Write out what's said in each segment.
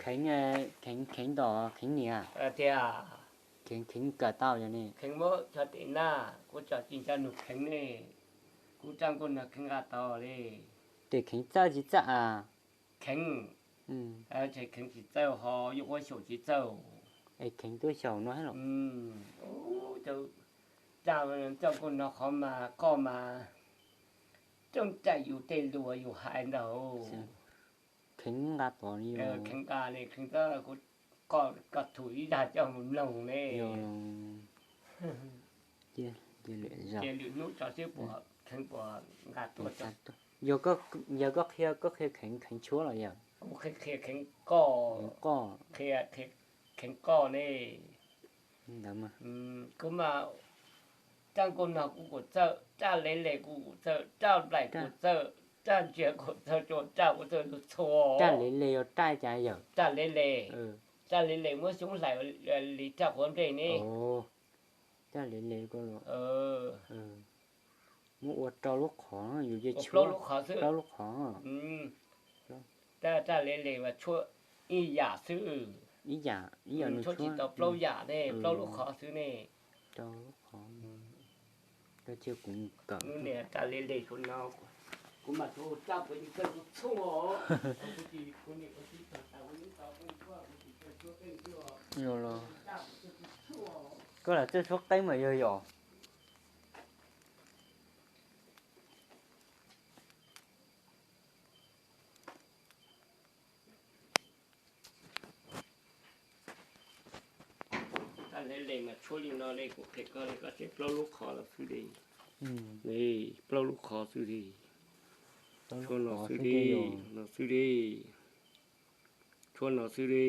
Kheev, kheev, kheev ntom kheev niam. Tiag. Kheev, kheev kawm tau yog ne. Kheev muab cov tes naj kuv tso ci nco nug kheev ne. Kuv raj nkuj no kheev nqa tau li. Tes kheev txawj tsis txawj a? Kheev, kheev tsis txawj ho yuav ua xyaum tsis txawj. Es kheev tuaj xyaum no los? Raj nkuj no qhov mas koj mas coob caij yus tej lus yus hais ntag. Kheev nqa tod li. Kheev nqa li, kheev txawj kuv, koj thum ib zaj coj mus mloog ne. Ces lwm hnub tso seb puas kheev puas nqa tuaj. Yog koj qhia, koj qhia kheev, kheev tshuab los yog? Kuv qhia kheev koj, qhia kheev koj ne. Kuv mas raj nkuj no kuv kuj txawj, raj le le kuv kuj txawj, raj nplaim kuv txawj, raj ntsiag kuv txawj, raj kuv txawj txhua. Raj le le yog raj cas yawm? Raj le le, raj le le muab xyoob hlais li raj quav nplej ne. Raj le le ko los muab ua rau lub qhov, yus ces tshuab plaub lub qhov xwb. Plaub lub qhov. Raj le le mas tshuab ib yam xwb. Ib yam, ib yam nws tshuab tsis tau plaub yam ne, plaub lub qhov xwb ne. Rau lub qhov. Koj cia kuv kawm. Lub niag raj le le no, kuv mas txawj txhua. Koj lam txawj tshuab qeeb mas yog yom? Raj le le mas tshuab li no li, kuv qhia koj li, koj tshuab plaub lub qhov los xwb li. Plaub lub qhov xwb li. Tshuab no xwb li, no xwb li. Tshuab no xwb li.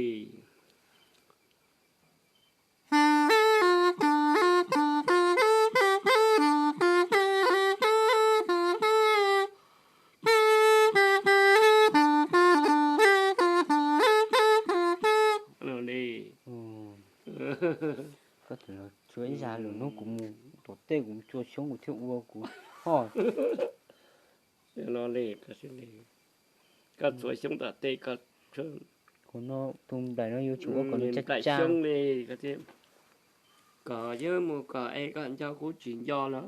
Koj tus los tshuab ib zaj, lwm hnub kuv mus tom tej kuv txua xyoob kuv thiaj ua kuv ho. Koj txua xyoob tom tej, kuv no tus nplaim no yuav tsum ua kom nws tsa tsa xyoob li, kom yog mus kom es kom nco kuv tsis nco no.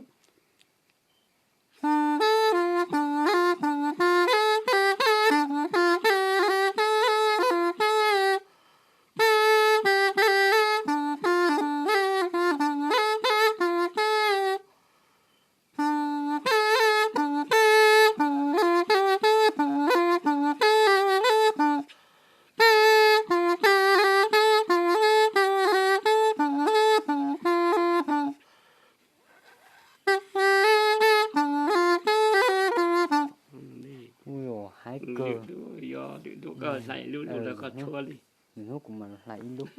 Ua haib kawg. Yog lwm hnub koj hlais lub no rau koj tshuab li. Lwm hnub kuv mam hlais ib lub.